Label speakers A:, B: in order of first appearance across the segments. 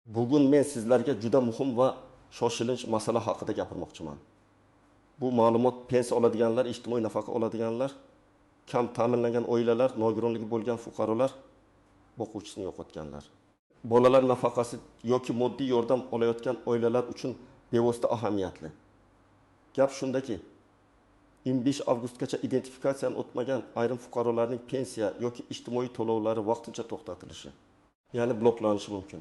A: Bugun men sizlarga juda muhim va shoshilinch masala haqida gapirmoqchiman. Bu ma'lumot pensiya oladiganlar, ijtimoiy nafaqa oladiganlar, kam ta'minlangan oilalar, nogironligi bo'lgan fuqarolar, boquvchisini yo'qotganlar, bolalar nafaqasi yoki moddiy yordam olayotgan oilalar uchun bevosita ahamiyatli. Gap shundaki, 25 avgustgacha identifikatsiyadan o'tmagan ayrim fuqarolarning pensiya yoki ijtimoiy to'lovlari vaqtincha to'xtatilishi, ya'ni bloklanishi mumkin.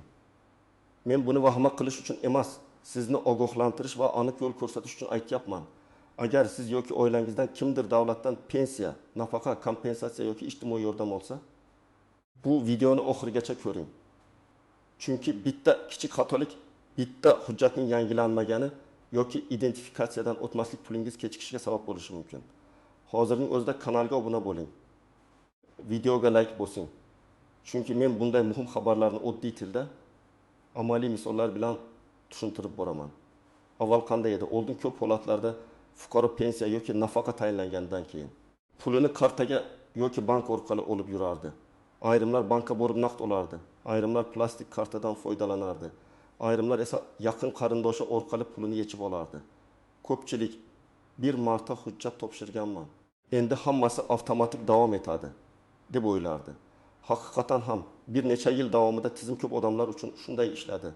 A: Men buni vahima qilish uchun emas, sizni ogohlantirish va aniq yo'l ko'rsatish uchun aytyapman. Agar siz yoki oilangizdan kimdir davlatdan pensiya, nafaqa, kompensatsiya yoki ijtimoiy yordam olsa, bu videoni oxirigacha ko'ring. Chunki bitta kichik xatolik, bitta hujjatning yangilanmagani yoki identifikatsiyadan o'tmaslik pulingiz kechikishiga sabab bo'lishi mumkin. Hozirning o'zida kanalga obuna bo'ling. Videoga like bosing. Chunki men bunday muhim xabarlarni oddiy tilda, amaliy misollar bilan tushuntirib boraman. Avval qanday edi? Oldin ko'p holatlarda fuqaro pensiya yoki nafaqa tayinlangandan keyin pulini kartaga yoki bank orqali olib yurardi. Ayrimlar bankka borib naqd olardi, ayrimlar plastik kartadan foydalanardi. Ayrimlar esa yaqin qarindoshi orqali pulini yechib olardi. Ko'pchilik bir marta hujjat topshirganman, endi hammasi avtomatik davom etadi deb o'ylardi. Haqiqatan ham bir necha yil davomida tizim ko'p odamlar uchun shunday ishladi.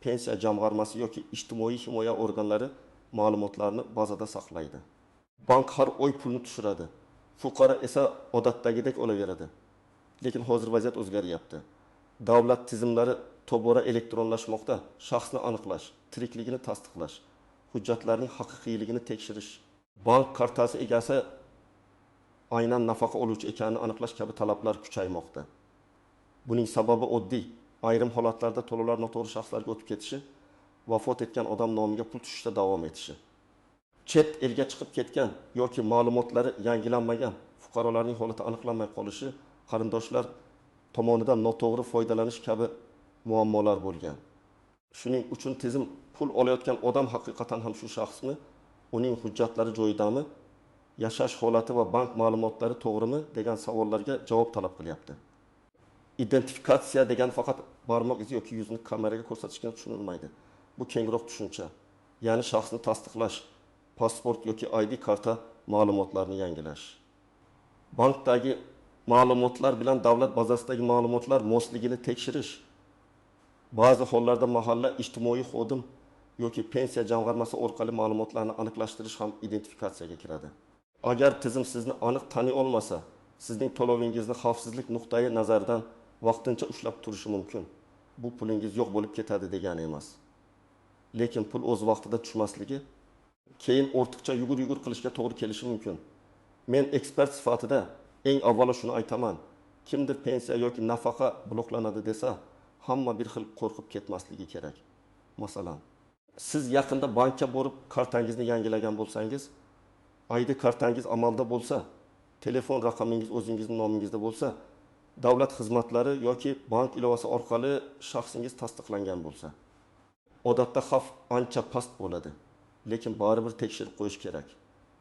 A: Pensiya jamg'armasi yoki ijtimoiy himoya organlari ma'lumotlarni bazada saqlaydi. Bank har oy pulni tushiradi. Fuqaro esa odatdagidek olaveradi. Lekin hozir vaziyat o'zgaryapti. Davlat tizimlari tobora elektronlashmoqda. Shaxsni aniqlash, tirikligini tasdiqlash, hujjatlarning haqiqiyligini tekshirish, bank kartasi egasi aynan nafaqa oluvchi ekanini aniqlash kabi talablar kuchaymoqda. Buning sababi oddiy. Ayrim holatlarda to'lovlar noto'g'ri shaxslarga o'tib ketishi, vafot etgan odam nomiga pul tushishda davom etishi. Chet elga chiqib ketgan yoki ma'lumotlari yangilanmagan fuqarolarning holati aniqlanmay qolishi, qarindoshlar tomonidan noto'g'ri foydalanish kabi muammolar bo'lgan. Shuning uchun tizim pul olayotgan odam haqiqatan ham shu shaxsmi, uning hujjatlari joyidami, yashash holati va bank ma'lumotlari to'g'rimi degan savollarga javob talab qilyapti. Identifikatsiya degan faqat barmoq izi yoki yuzni kameraga ko'rsatishga tushunilmaydi. Bu kengroq tushuncha. Ya'ni shaxsni tasdiqlash, pasport yoki ID karta ma'lumotlarini yangilash. Bankdagi ma'lumotlar bilan davlat bazasidagi ma'lumotlar mosligini tekshirish. Ba'zi hollarda mahalla ijtimoiy xodim yoki pensiya jamg'armasi orqali ma'lumotlarni aniqlashtirish ham identifikatsiyaga kiradi. Agar tizim sizni aniq taniy olmasa, sizning to'lovingizni xavfsizlik nuqtai nazaridan vaqtincha ushlab turishi mumkin. Bu pulingiz yo'q bo'lib ketadi degani emas. Lekin pul o'z vaqtida tushmasligi, keyin ortiqcha yugur-yugur qilishga to'g'ri kelishi mumkin. Men ekspert sifatida eng avvalo shuni aytaman. Kimdir pensiya yoki nafaqa bloklanadi desa, hamma bir xil qo'rqib ketmasligi kerak. Masalan, siz yaqinda bankka borib kartangizni yangilagan bo'lsangiz, ID kartangiz amalda bo'lsa, telefon raqamingiz o'zingizning nomingizda bo'lsa, davlat xizmatlari yoki bank ilovasi orqali shaxsingiz tasdiqlangan bo'lsa, odatda xavf ancha past bo'ladi. Lekin baribir tekshirib qo'yish kerak.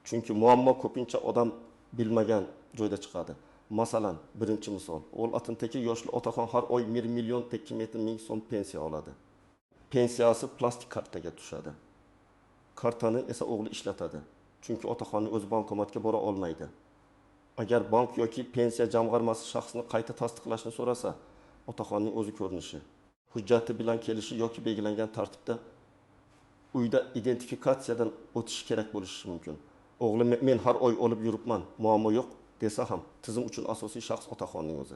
A: Chunki muammo ko'pincha odam bilmagan joyda chiqadi. Masalan, birinchi misol, o'g'il Atinteki yoshli otaxon har oy 1 million 2 ming so'm pensiya oladi. Pensiyasi plastik kartaga tushadi. Kartani esa o'g'li ishlatadi. Chunki otaxonning o'zi bankomatga bora olmaydi. Agar bank yoki pensiya jamg'armasi shaxsni qayta tasdiqlashni so'rasa, otaxonning o'zi ko'rinishi, hujjati bilan kelishi yoki belgilangan tartibda uyda identifikatsiyadan o'tishi kerak bo'lishi mumkin. O'g'li men har oy olib yuribman, muammo yo'q desa ham, tizim uchun asosiy shaxs otaxonning o'zi.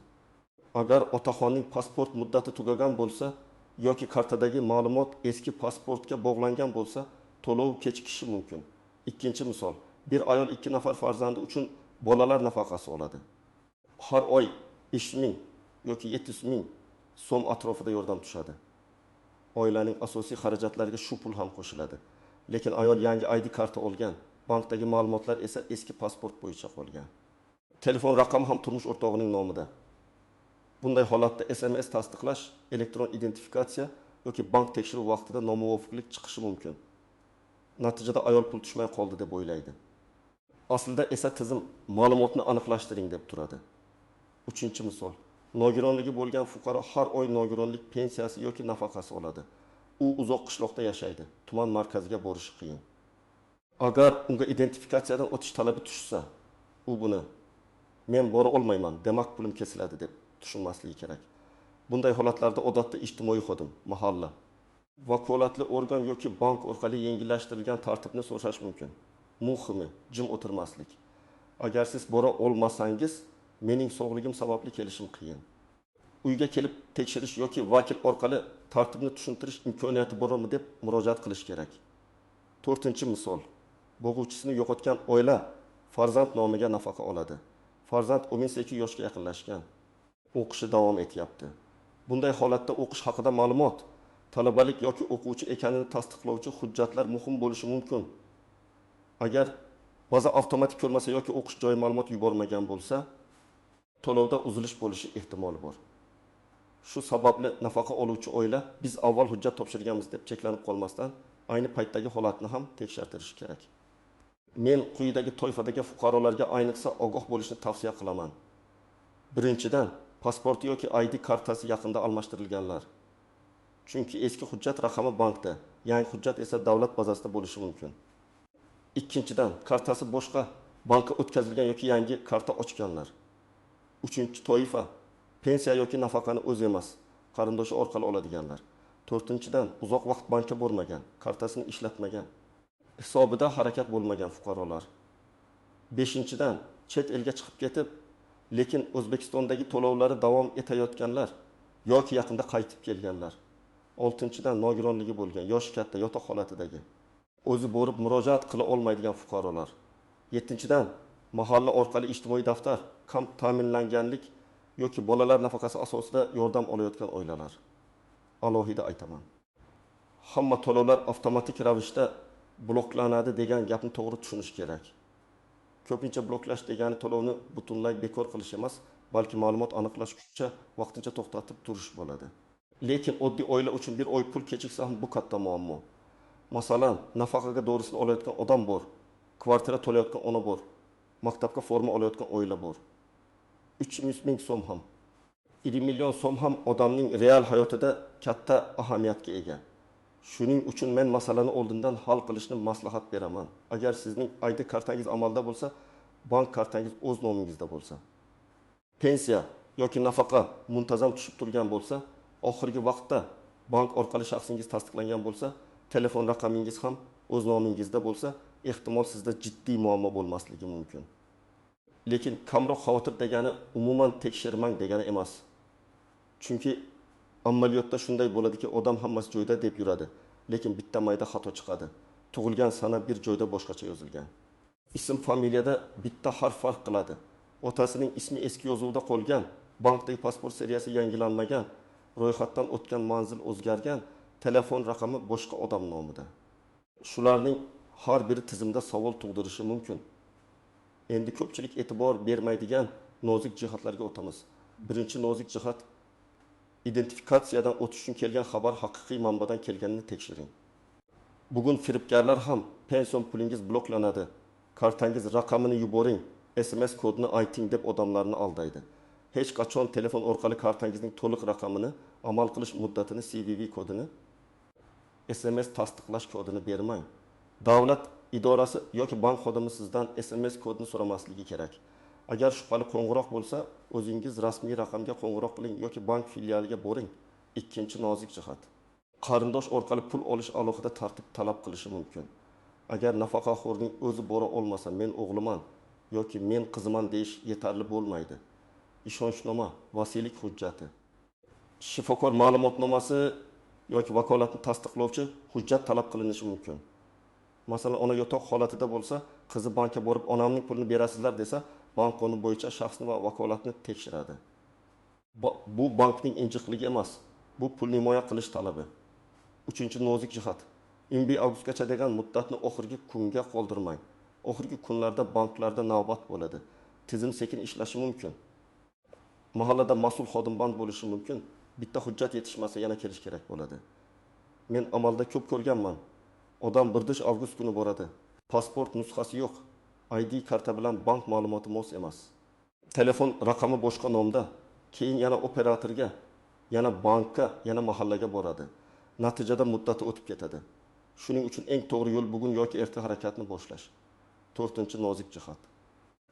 A: Agar otaxonning pasport muddati tugagan bo'lsa yoki kartadagi ma'lumot eski pasportga bog'langan bo'lsa, to'lov kechikishi mumkin. Ikkinchi misol, bir ayol 2 nafar farzandi uchun bolalar nafaqasi oladi. Har oy 5 ming yoki 700 ming so'm atrofida yordam tushadi. Oilaning asosiy xarajatlariga shu pul ham qo'shiladi. Lekin ayol yangi ID karta olgan, bankdagi ma'lumotlar esa eski pasport bo'yicha qolgan. Telefon raqami ham turmush o'rtog'ining nomida. Bunday holatda SMS tasdiqlash, elektron identifikatsiya yoki bank tekshiruvi vaqtida nomuvofiqlik chiqishi mumkin. Natijada ayol pul tushmay qoldi deb o'ylaydi. Aslida esa tizim ma'lumotni aniqlashtiring deb turadi. Uchinchi misol, Nogironligi bo'lgan fuqaro har oy nogironlik pensiyasi yoki nafaqasi oladi. U uzoq qishloqda yashaydi, tuman markaziga borishi qiyin. Agar unga identifikatsiyadan o'tish talabi tushsa, u buni men bora olmayman, demak pulim kesiladi deb tushunmasligi kerak. Bunday holatlarda odatda ijtimoiy xodim, mahalla, vakolatli organ yoki bank orqali yengillashtirilgan tartibni so'rash mumkin. Muhimi, jim o'tirmaslik. Agar siz bora olmasangiz, mening sog'ligim sababli kelishim qiyin. Uyga kelib tekshirish yoki vakil orqali tartibni tushuntirish imkoniyati bormi deb murojaat qilish kerak. To'rtinchi misol. Bo'g'uvchisini yo'qotgan oila farzand nomiga nafaqa oladi. Farzand 18 yoshga yaqinlashgan, o'qishi davom etyapti. Bunday holatda o'qish haqida ma'lumot, talabalik yoki o'quvchi ekanini tasdiqlovchi hujjatlar muhim bo'lishi mumkin. Agar baza avtomatik ko'rmasa yoki o'qish joyi ma'lumot yubormagan bo'lsa, to'lovda uzilish bo'lishi ehtimoli bor. Shu sababli nafaqa oluvchi oila biz avval hujjat topshirganmiz deb cheklanib qolmasdan, ayni paytdagi holatni ham tekshirtirishi kerak. Men quyidagi toifadagi fuqarolarga ayniqsa ogoh bo'lishni tavsiya qilaman. Birinchidan, pasporti yoki ID kartasi yaqinda almashtirilganlar. Chunki eski hujjat raqami bankda, yangi hujjat esa davlat bazasida bo'lishi mumkin. Ikkinchidan, kartasi boshqa bankka o'tkazilgan yoki yangi karta ochganlar. Uchinchi toifa, pensiya yoki nafaqani o'zi emas, qarindoshi orqali oladiganlar. To'rtinchidan, uzoq vaqt bankka bormagan, kartasini ishlatmagan, hisobida harakat bo'lmagan fuqarolar. Beshinchidan, chet elga chiqib ketib, lekin O'zbekistondagi to'lovlari davom etayotganlar yoki yaqinda qaytib kelganlar. Oltinchidan, nogironligi bo'lgan, yoshi katta, yotoq holatidagi, o'zi borib murojaat qila olmaydigan fuqarolar. Yettinchidan, mahalla orqali ijtimoiy daftar, kam ta'minlanganlik yoki bolalar nafaqasi asosida yordam olayotgan oilalar. Alohida aytaman. Hamma to'lovlar avtomatik ravishda bloklanadi degan gapni to'g'ri tushunish kerak. Ko'pincha bloklash degani to'lovni butunlay bekor qilish emas, balki ma'lumot aniqlashguncha vaqtincha to'xtatib turish bo'ladi. Lekin oddiy oila uchun bir oy pul kechiksa ham bu katta muammo. Masalan, nafaqaga do'risini olayotgan odam bor, kvartira to'layotgan ona bor, maktabga forma olayotgan oila bor. 300 ming so'm ham, 1 million so'm ham odamning real hayotida katta ahamiyatga ega. Shuning uchun men masalani oldindan hal qilishni maslahat beraman. Agar sizning ID kartangiz amalda bo'lsa, bank kartangiz o'z nomingizda bo'lsa, pensiya yoki nafaqa muntazam tushib turgan bo'lsa, oxirgi vaqtda bank orqali shaxsingiz tasdiqlangan bo'lsa, telefon raqamingiz ham o'z nomingizda bo'lsa, ehtimol sizda jiddiy muammo bo'lmasligi mumkin. Lekin kamroq xavotir degani umuman tekshirmang degani emas. Chunki amaliyotda shunday bo'ladiki, odam hammasi joyida deb yuradi, lekin bitta mayda xato chiqadi. Tug'ilgan sana bir joyda boshqacha yozilgan. Ism familiyada bitta harf farq qiladi. Otasining ismi eski yozuvda qolgan, bankdagi pasport seriyasi yangilanmagan, ro'yxatdan o'tgan manzil o'zgargan, telefon raqami boshqa odam nomida. Shularning har biri tizimda savol tug'dirishi mumkin. Endi ko'pchilik e'tibor bermaydigan nozik jihatlarga o'tamiz. Birinchi nozik jihat, identifikatsiyadan o'tish uchun kelgan xabar haqiqiy manbadan kelganini tekshiring. Bugun firibgarlar ham pension pulingiz bloklanadi, kartangiz raqamini yuboring, SMS kodini ayting deb odamlarni aldaydi. Hech qachon telefon orqali kartangizning to'liq raqamini, amal qilish muddatini, CVV kodini, SMS tasdiqlash kodini bermang. Davlat idorasi yoki bank xodimi sizdan SMS kodini so'ramasligi kerak. Agar shubhali qo'ng'iroq bo'lsa, o'zingiz rasmiy raqamga qo'ng'iroq qiling yoki bank filialiga boring. Ikkinchi nozik jihat. Qarindosh orqali pul olish alohida tartib talab qilishi mumkin. Agar nafaqaxo'rning o'zi bora olmasa, men o'g'liman yoki men qiziman deyish yetarli bo'lmaydi. Ishonchnoma, vasiylik hujjati, shifokor ma'lumotnomasi yoki vakolatni tasdiqlovchi hujjat talab qilinishi mumkin. Masalan, ona yotoq holatida bo'lsa, qizi bankka borib onamning pulini berasizlar desa, bank qonuni bo'yicha shaxsni va vakolatni tekshiradi. Bu bankning injiqligi emas, bu pulni himoya qilish talabi. Uchinchi nozik jihat. 11 avgustgacha degan muddatni oxirgi kunga qoldirmang. Oxirgi kunlarda banklarda navbat bo'ladi. Tizim sekin ishlashi mumkin. Mahallada mas'ul xodim band bo'lishi mumkin. Bitta hujjat yetishmasa yana kelish kerak bo'ladi. Men amalda ko'p ko'rganman. Odam 1 avgust kuni boradi. Pasport nusxasi yo'q. ID karta bilan bank ma'lumoti mos emas. Telefon raqami boshqa nomda. Keyin yana operatorga, yana bankka, yana mahallaga boradi. Natijada muddati o'tib ketadi. Shuning uchun eng to'g'ri yo'l bugun yoki erta harakatni boshlash. To'rtinchi nozik jihat.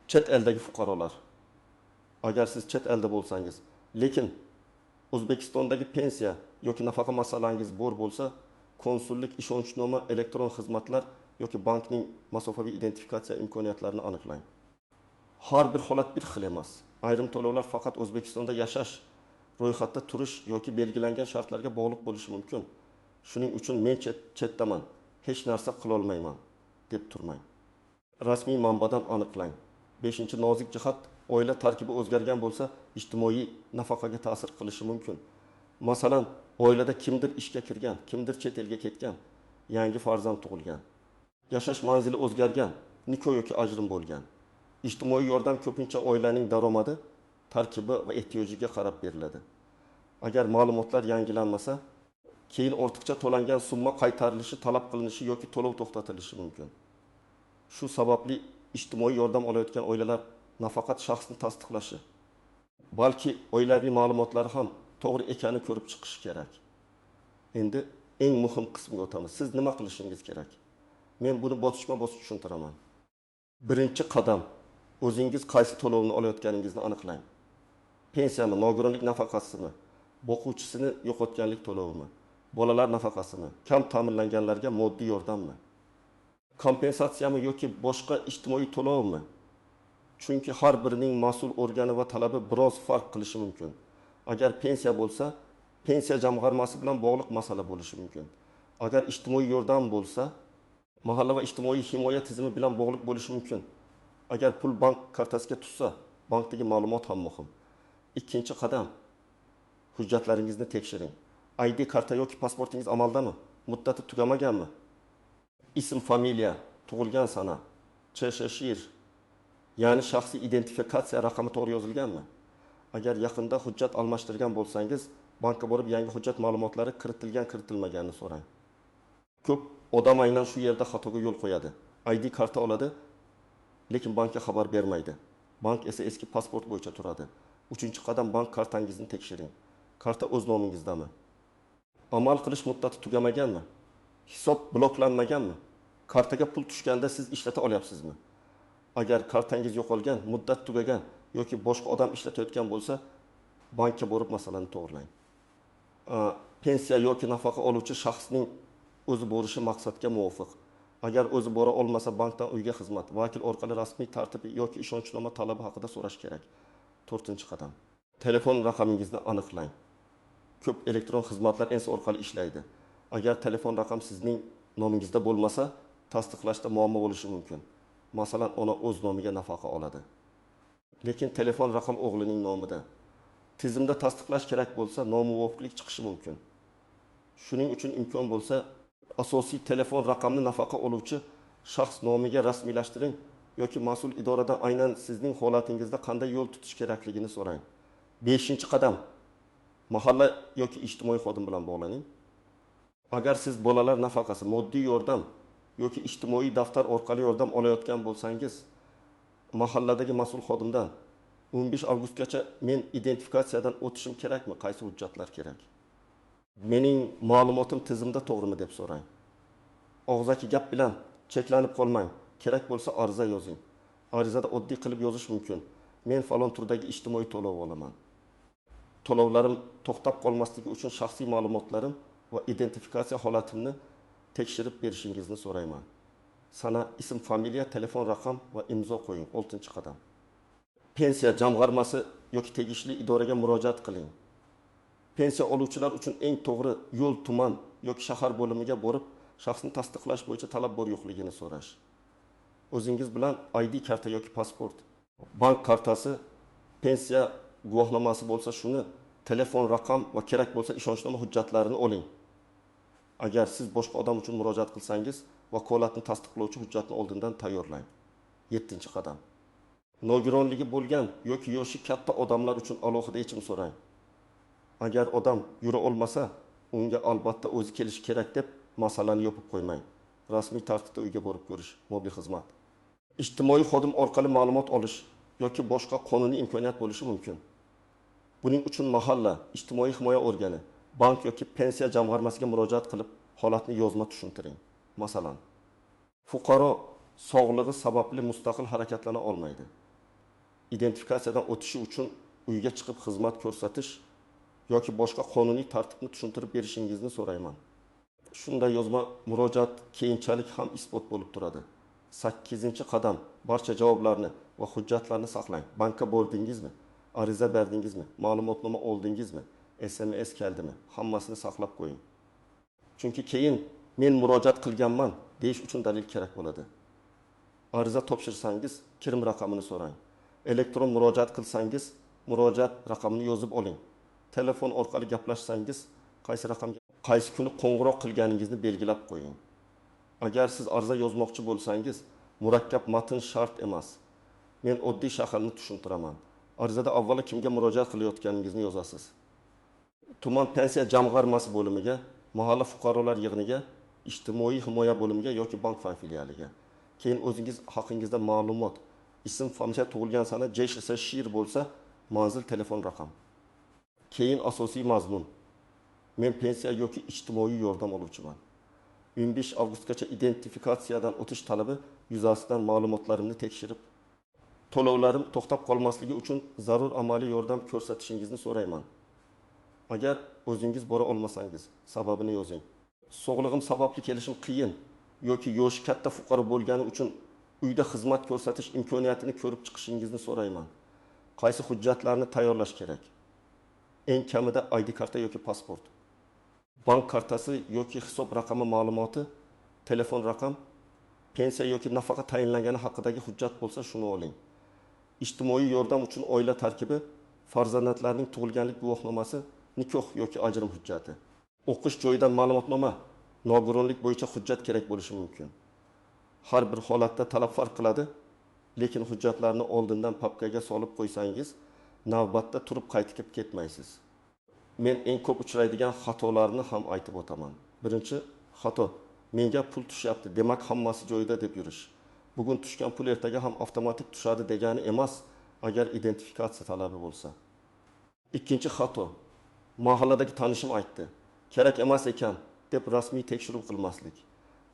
A: Chet eldagi fuqarolar. Agar siz chet elda bo'lsangiz, lekin O'zbekistondagi pensiya yoki nafaqa masalangiz bor bo'lsa, konsullik ishonchnoma, elektron xizmatlar yoki bankning masofaviy identifikatsiya imkoniyatlarini aniqlang. Har bir holat bir xil emas. Ayrim to'lovlar faqat O'zbekistonda yashash, ro'yxatda turish yoki belgilangan shartlarga bog'liq bo'lishi mumkin. Shuning uchun men chetdaman, hech narsa qilolmayman deb turmang. Rasmiy manbadan aniqlang. Beshinchi nozik jihat, oila tarkibi o'zgargan bo'lsa, ijtimoiy nafaqaga ta'sir qilishi mumkin. Masalan, oilada kimdir ishga kirgan, kimdir chet elga ketgan, yangi farzand tug'ilgan, yashash manzili o'zgargan, nikoh yoki ajrim bo'lgan. Ijtimoiy yordam ko'pincha oilaning daromadi, tarkibi va ehtiyojiga qarab beriladi. Agar ma'lumotlar yangilanmasa, keyin ortiqcha to'langan summa qaytarilishi talab qilinishi yoki to'lov to'xtatilishi mumkin. Shu sababli ijtimoiy yordam olayotgan oilalar nafaqat shaxsni tasdiqlashi, balki oilaviy ma'lumotlari ham to'g'ri ekanini ko'rib chiqishi kerak. Endi eng muhim qismga o'tamiz. Siz nima qilishingiz kerak? Men buni bosqichma-bosqich tushuntiraman. Birinchi qadam, o'zingiz qaysi to'lovni olayotganingizni aniqlang. Pensiyami, nogironlik nafaqasimi, boquvchisini yo'qotganlik to'lovimi, bolalar nafaqasimi, kam ta'minlanganlarga moddiy yordammi, kompensatsiyami yoki boshqa ijtimoiy to'lovmi? Chunki har birining mas'ul organi va talabi biroz farq qilishi mumkin. Agar pensiya bo'lsa, pensiya jamg'armasi bilan bog'liq masala bo'lishi mumkin. Agar ijtimoiy yordam bo'lsa, mahalla va ijtimoiy himoya tizimi bilan bog'liq bo'lishi mumkin. Agar pul bank kartasiga tushsa, bankdagi ma'lumot ham muhim. Ikkinchi qadam, hujjatlaringizni tekshiring. ID karta yoki pasportingiz amaldami? Muddati tugamaganmi? Ism, familiya, tug'ilgan sana, CHSHIR, ya'ni shaxsiy identifikatsiya raqami to'g'ri yozilganmi? Agar yaqinda hujjat almashtirgan bo'lsangiz, bankka borib yangi hujjat ma'lumotlari kiritilgan, kiritilmaganini so'rang. Ko'p odam aynan shu yerda xatoga yo'l qo'yadi. ID karta oladi, lekin bankka xabar bermaydi. Bank esa eski pasport bo'yicha turadi. Uchinchi qadam, bank kartangizni tekshiring. Karta o'z nomingizdami? Amal qilish muddati tugamaganmi? Hisob bloklanmaganmi? Kartaga pul tushganda siz ishlata olyapsizmi? Agar kartangiz yo'qolgan, muddat tugagan yoki boshqa odam ishlatayotgan bo'lsa, bankka borib masalani to'g'rilang. Pensiya yoki nafaqa oluvchi shaxsning o'zi borishi maqsadga muvofiq. Agar o'zi bora olmasa, bankdan uyga xizmat, vakil orqali rasmiy tartib yoki ishonchnoma talabi haqida so'rash kerak. To'rtinchi qadam, telefon raqamingizni aniqlang. Ko'p elektron xizmatlar ENS orqali ishlaydi. Agar telefon raqam sizning nomingizda bo'lmasa, tasdiqlashda muammo bo'lishi mumkin. Masalan, ona o'z nomiga nafaqa oladi, lekin telefon raqam o'g'lining nomida. Tizimda tasdiqlash kerak bo'lsa, nomuvofiqlik chiqishi mumkin. Shuning uchun imkon bo'lsa, asosiy telefon raqamni nafaqa oluvchi shaxs nomiga rasmiylashtiring yoki mas'ul idoradan aynan sizning holatingizda qanday yo'l tutish kerakligini so'rang. Beshinchi qadam, mahalla yoki ijtimoiy xodim bilan bog'laning. Agar siz bolalar nafaqasi, moddiy yordam yoki ijtimoiy daftar orqali yordam olayotgan bo'lsangiz, mahalladagi mas'ul xodimdan 15 avgustgacha men identifikatsiyadan o'tishim kerakmi, qaysi hujjatlar kerak, mening ma'lumotim tizimda to'g'rimi deb so'rang. Og'zaki gap bilan cheklanib qolmang. Kerak bo'lsa ariza yozing. Arizada oddiy qilib yozish mumkin. Men falon turdagi ijtimoiy to'lov olaman. To'lovlarim to'xtab qolmasligi uchun shaxsiy ma'lumotlarim va identifikatsiya holatimni tekshirib berishingizni so'rayman. Sana, ism, familiya, telefon raqam va imzo qo'ying. 6-qadam. Pensiya jamg'armasi yoki tegishli idoraga murojaat qiling. Pensiya oluvchilar uchun eng to'g'ri yo'l tuman yoki shahar bo'limiga borib, shaxsni tasdiqlash bo'yicha talab bor yo'qligini so'rash. O'zingiz bilan ID karta yoki pasport, bank kartasi, pensiya guvohnomasi bo'lsa shuni, telefon raqam va kerak bo'lsa ishonchnoma hujjatlarini oling. Agar siz boshqa odam uchun murojaat qilsangiz, vakolatni tasdiqlovchi hujjatni oldindan tayyorlang. 7-qadam. Nogironligi bo'lgan yoki yoshi katta odamlar uchun alohida yechim so'rang. Agar odam yura olmasa, unga albatta o'zi kelishi kerak deb masalani yopib qo'ymang. Rasmiy tartibda uyga borib ko'rish, mobil xizmat. Ijtimoiy xodim orqali ma'lumot olish yoki boshqa qonuniy imkoniyat bo'lishi mumkin. Buning uchun mahalla, ijtimoiy himoya organi, bank yoki pensiya jamg'armasiga murojaat qilib, holatni yozma tushuntiring. Masalan. Fuqaro sog'lig'i sababli mustaqil harakatlana olmaydi. Identifikatsiyadan o'tishi uchun uyga chiqib xizmat ko'rsatish yoki boshqa qonuniy tartibni tushuntirib berishingizni so'rayman. Shunday yozma murojaat keyinchalik ham isbot bo'lib turadi. Sakkizinchi qadam: barcha javoblarni va hujjatlarni saqlang. Bankka bordingizmi, ariza berdingizmi, ma'lumotnoma oldingizmi, SMS keldimi, hammasini saqlab qo'ying. Chunki keyin "men murojaat qilganman" deyish uchun dalil kerak bo'ladi. Ariza topshirsangiz, kirim raqamini so'rang. Elektron murojaat qilsangiz, murojaat raqamini yozib oling. Telefon orqali gaplashsangiz, qaysi raqamga qaysi kuni qo'ng'iroq qilganingizni belgilab qo'ying. Agar siz ariza yozmoqchi bo'lsangiz, murakkab matn shart emas. Men oddiy shaklni tushuntiraman. Arizada avvalo kimga murojaat qilayotganingizni yozasiz. Tuman pensiya jamg'armasi bo'limiga, mahalla fuqarolar yig'iniga, ijtimoiy himoya bo'limiga yoki bank filialiga. Keyin o'zingiz haqingizda ma'lumot, ism, familiya, tug'ilgan sana, JSS shir bo'lsa, manzil, telefon raqam. Keyin asosiy mazmun. Men pensiya yoki ijtimoiy yordam oluvchiman. 15 avgustgacha identifikatsiyadan o'tish talabi yuzasidan ma'lumotlarimni tekshirib, to'lovlarim to'xtab qolmasligi uchun zarur amaliy yordam ko'rsatishingizni so'rayman. Agar o'zingiz bora olmasangiz, sababini yozing. Sog'lig'im sababli kelishim qiyin yoki yoshi katta fuqaro bo'lgani uchun uyda xizmat ko'rsatish imkoniyatini ko'rib chiqishingizni so'rayman. Qaysi hujjatlarni tayyorlash kerak? Eng kamida ID karta yoki pasport. Bank kartasi yoki hisob raqami ma'lumoti, telefon raqam, pensiya yoki nafaqa tayinlangani haqidagi hujjat bo'lsa shuni oling. Ijtimoiy yordam uchun oila tarkibi, farzandlarning tug'ilganlik guvohnomasi, nikoh yoki ajrim hujjati. O'qish joyidan ma'lumotnoma, nogironlik bo'yicha hujjat kerak bo'lishi mumkin. Har bir holatda talab farq qiladi, lekin hujjatlarni oldindan papkaga solib qo'ysangiz, navbatda turib qaytib ketmaysiz. Men eng ko'p uchraydigan xatolarni ham aytib o'taman. Birinchi xato: menga pul tushyapti, demak hammasi joyida deb yurish. Bugun tushgan pul ertaga ham avtomatik tushadi degani emas, agar identifikatsiya talabi bo'lsa. Ikkinchi xato: mahalladagi tanishim aytdi, kerak emas ekan deb rasmiy tekshiruv qilmaslik.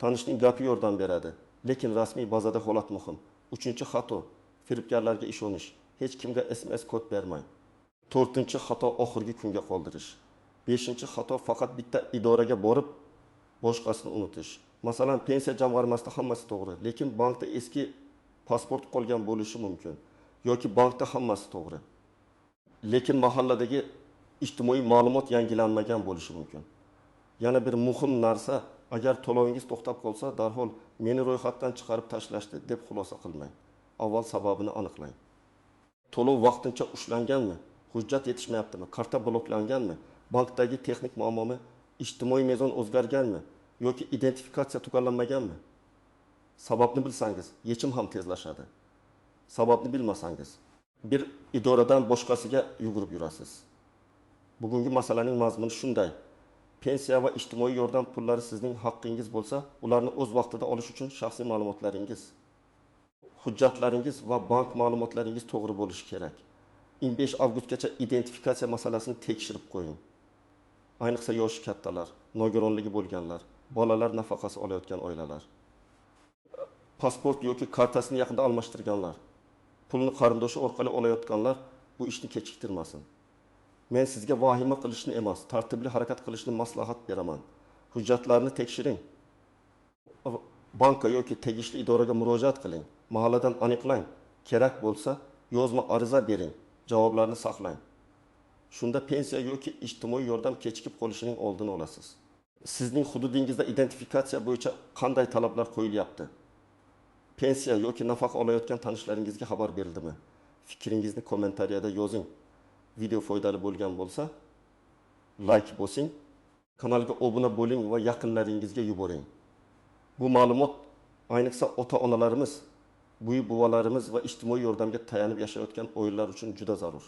A: Tanishning gapi yordam beradi, lekin rasmiy bazada holat muhim. Uchinchi xato: firibgarlarga ishonish. Hech kimga SMS kod bermang. To'rtinchi xato: oxirgi kunga qoldirish. Beshinchi xato: faqat bitta idoraga borib, boshqasini unutish. Masalan, pensiya jamg'armasida hammasi to'g'ri, lekin bankda eski pasport qolgan bo'lishi mumkin yoki bankda hammasi to'g'ri, lekin mahalladagi ijtimoiy ma'lumot yangilanmagan bo'lishi mumkin. Yana bir muhim narsa: agar to'lovingiz to'xtab qolsa, darhol meni ro'yxatdan chiqarib tashlashdi deb xulosa qilmang. Avval sababini aniqlang. To'lov vaqtincha ushlanganmi? Hujjat yetishmayaptimi? Karta bloklanganmi? Bankdagi texnik muammomi? Ijtimoiy mezon o'zgarganmi? Yoki identifikatsiya tugallanmaganmi? Sababni bilsangiz, yechim ham tezlashadi. Sababni bilmasangiz, bir idoradan boshqasiga yugurib yurasiz. Bugungi masalaning mazmuni shunday. Pensiya va ijtimoiy yordam pullari sizning haqqingiz bo'lsa, ularni o'z vaqtida olish uchun shaxsiy ma'lumotlaringiz, hujjatlaringiz va bank ma'lumotlaringiz to'g'ri bo'lishi kerak. 15 avgustgacha identifikatsiya masalasini tekshirib qo'ying. Ayniqsa yoshi kattalar, nogironligi bo'lganlar, bolalar nafaqasi olayotgan oilalar, pasport yoki kartasini yaqinda almashtirganlar, pulni qarindoshi orqali olayotganlar bu ishni kechiktirmasin. Men sizga vahima qilishni emas, tartibli harakat qilishni maslahat beraman. Hujjatlarni tekshiring. Banka yoki tegishli idoraga murojaat qiling. Mahalladan aniqlang. Kerak bo'lsa, yozma ariza bering. Javoblarni saqlang. Shunda pensiya yoki ijtimoiy yordam kechikib qolishining oldini olasiz. Sizning hududingizda identifikatsiya bo'yicha qanday talablar qo'yilyapti? Pensiya yoki nafaqa olayotgan tanishlaringizga xabar berildimi? Fikringizni kommentariyada yozing. Video foydali bo'lgan bo'lsa, like bosing, kanalga obuna bo'ling va yaqinlaringizga yuboring. Bu ma'lumot ayniqsa ota-onalarimiz, buvi-buvalarimiz va ijtimoiy yordamga tayanib yashayotgan oilalar uchun juda zarur.